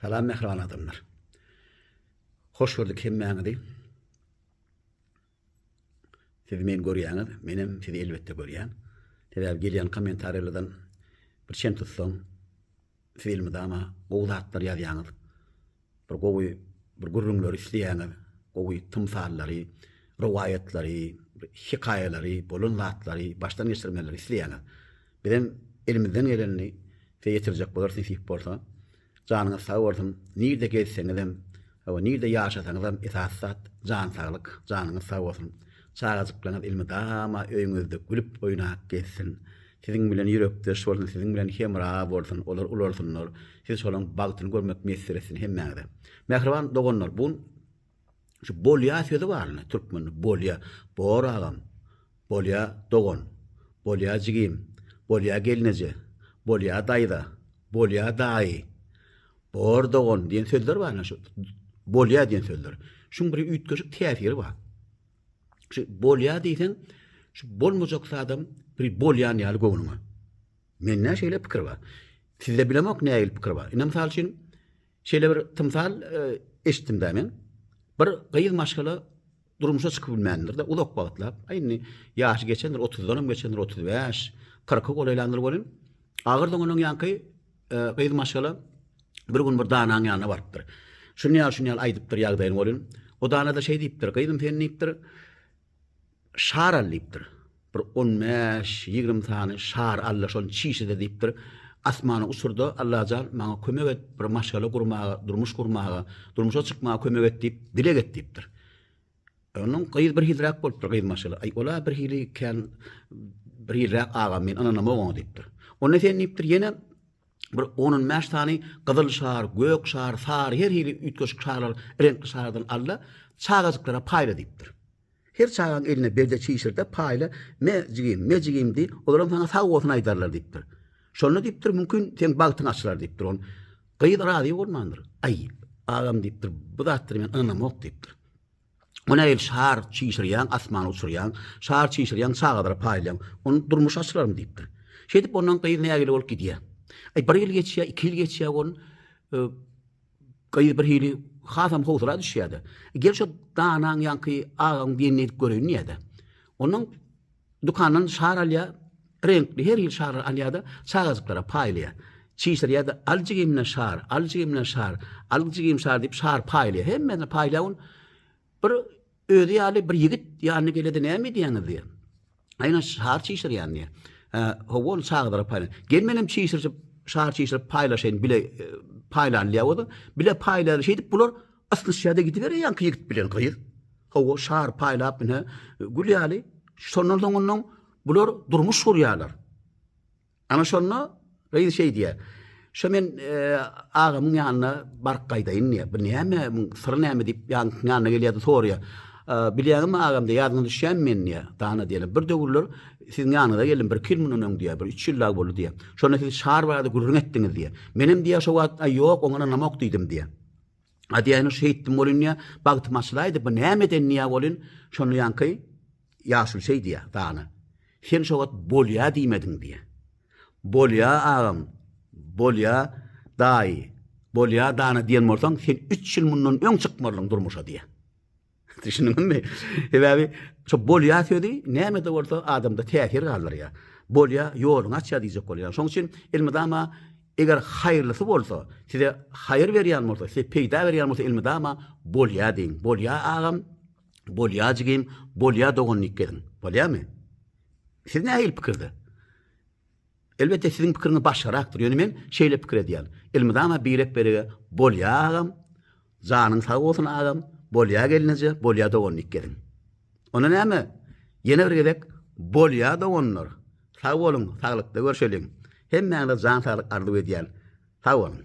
Salam mähriban adamlar. Hoş gördük hemmäňizi. Siz meni görýäňiz, menem sizi elbetde görýän. Sebäbi gelýän kommentariýalardan bir çen tutsaň, siz elmydama gowy zatlar ýazýaňyz. Bir gowy bir gürrüňleri isleýäňiz, gowy tymsallary, rowaýatlary, hekaýalary, bolan zatlary, başdan geçirmeleri isleýäňiz. Bizem elimizden gelenini size ýetirjek bolarys nesip bolsa. Janyňyz sag bolsun. Nirde gezseňizem, hawa nirde ýaşasaňyzam esasy zat jan saglyk, janyňyz sag bolsun. Çagajyklaryňyz elmydama öýüňizde gülüp oýnap gezsin. Siziň bilen ýürekdeş bolsun, siziň bilen hemra bolsun, olar ulalsynlar. Siz şolaryň bagtyny görmek miýesser etsin hemmäňize. Mähriban doganlar, bu gün şu bolýa sözi bar indi türkmende bolýa. Bor agam, bolýa dogan, bolýa jigim, bolýa gelneje, bolýa daýza, bolýa daýy, bor dogan diýen sözler bar indi şu bolýa diýen sözler. Şuň bir üýtgeşik täsiri bar. Şu bolýa diýseň, şu bolmajak zadam bir bolýan ýaly göwnüňe. Mende şeýle pikir bar. Sizde bilemok nähili pikir bar. Ine mysal üçin şeýle bir tymsal e, eşitdim-dä men. Bir gyz maşgala durmuşa çykyp bilmändir-de uzak wagtlap. Aý indi ýaşy geçendir, 30-dan hem geçendir, 35, 40-a golaýlandyr welin, ahyrsoňy onuň ýaňky e, gyz maşgala bir gün bir danaň ýanyna barypdyr. Şuny ýaly, şuny ýaly aýdypdyr ýagdaýyny welin, o dana-da şeý diýipdir, gyzym sen diýipdir, şar al diýipdir. Bir 15, 20 sany şar al-da şony çişide diýipdir. Asmana uçur-da, Allajan maňa kömek et, bir maşgala gurmaga, durmuş gurmaga, durmuşa çykmaga kömek et diýip, dileg et diýipdir. Ondan gyz bir hiliräk bolupdyr, gyz maşgala. Aý, ol-a bir hili kän, bir hiliräk agam, men ynanamok oňa diýipdir. Onda sen diýipdir, ýene bir on-on bäş sany gyzyl şar, gök şar, sary, her hili üýtgeşik şarlar, reňkli şarlardan al-da, çagajyklara paýla diýipdir. Her çagaň eline berde çişir-de, paýla, me, jigim, me, jigim diý, olaram saňa sag bolsun aýdarlar diýipdir. Şonda diýipdir, mümkin, seň bagtyň açylar diýipdir. On gyz razy bolmandyr. Aý, agam diýipdir, bu zatlara men ynanamok diýipdir. O nähili şar çişirýäň, asmana uçurýaň, şar çişirýäň, çagalara paýlaýaň. Ony durmuş açylarmy diýipdir. Şeýdip ondan gyz nägile bolup gidýär. Aý bir ýyl geçýär, iki ýyl geçýär ol e, gyz bir hili hasam howsala düşýär-de. Gel şo danaň ýaňky agaň diýenini edip göreýin diýýär-de. Ondan dükandan şar alýar, reňkli her hili şarlar alýar-da, çagajyklara paýlaýar. Çişirýär-de, al jigimden şar, al jigimden şar, al jigim şar diýip şar paýlaýar. Hemmesine paýlaýar ol. Bir özi ýaly bir ýigit ýanyna gelede näme edýäňiz diýýär. Aýna şar çişirýän diýýär. Hä, hawa ony çagalara paýlaýan. Gel menem çişirip, şar çişirip paýlaşaýyn, bile e, paýlaly diýýär o-da. Bile paýlaly. Şeýdip bular ysnyşýar-da gidiberýär ýaňky ýigit bilen gyz. Hawa, şar paýlap ine gül ýaly. Şondan soň ondan bular durmuş gurýarlar. Ana şonda gyz şeý diýýär. Şo men e, agamyň ýanyna baryp gaýdaýyn diýýär. Bu näme, muň syry näme diýip ýanyň ýanyna gelýär-de soraýar. E, bilýäňizmi agam diýýär, ýadyňa düşýärmi men diýýär. Dana diýýär. Bir döwürler siziň ýanyňyza geldim, bir iki ýyl mundan öň diýýär, bir üç ýyl dagy boldy diýýär. Şonda siz şar barada gürrüň etdiňiz diýýär. Menem diýýär şo wagt, aý ýok, oňa ynanamok diýdim diýýär. A diýýän şeýtdim welin diýýär, bagtym açylaýdy, bu näme eden diýýär welin, şonda ýaňky ýaşuly şeý diýýär, dana. Sen şo wagt bolýa diýmediň diýýär. Bolýa agam, bolýa daýy, bolýa dana diýen bolsaň, sen üç ýyl mundan öň çykmalydyň durmuşa diýýär. Düşündiňizmi? Sebäbi şo bolýa sözi näme-de bolsa adamda täsir galdyrýar. Bolýa ýoluňy açýar diýjek bolýan. Şonuň üçin elmydama eger haýyrlysy bolsa, size haýyr berýän bolsa, size peýda berýän bolsa elmydama bolýa diýiň. Bolýa agam, bolýa jigim, bolýa dogan diýip geziň. Bolýamy? Siz nähili pikirde? Elbetde siziň pikiriňiz başgarakdyr, ýöne men şeýle pikir edýän. Elmydama birek-birege bolýa agam, janyň sag bolsun agam, bolýa gelneje, bolýa dogan diýip geziň. Onda näme? Ýene bir gezek bolýa doganlar. Sag boluň, saglykda görşeliň. Hemmäňize jan saglyk arzuw edýän. Sag boluň.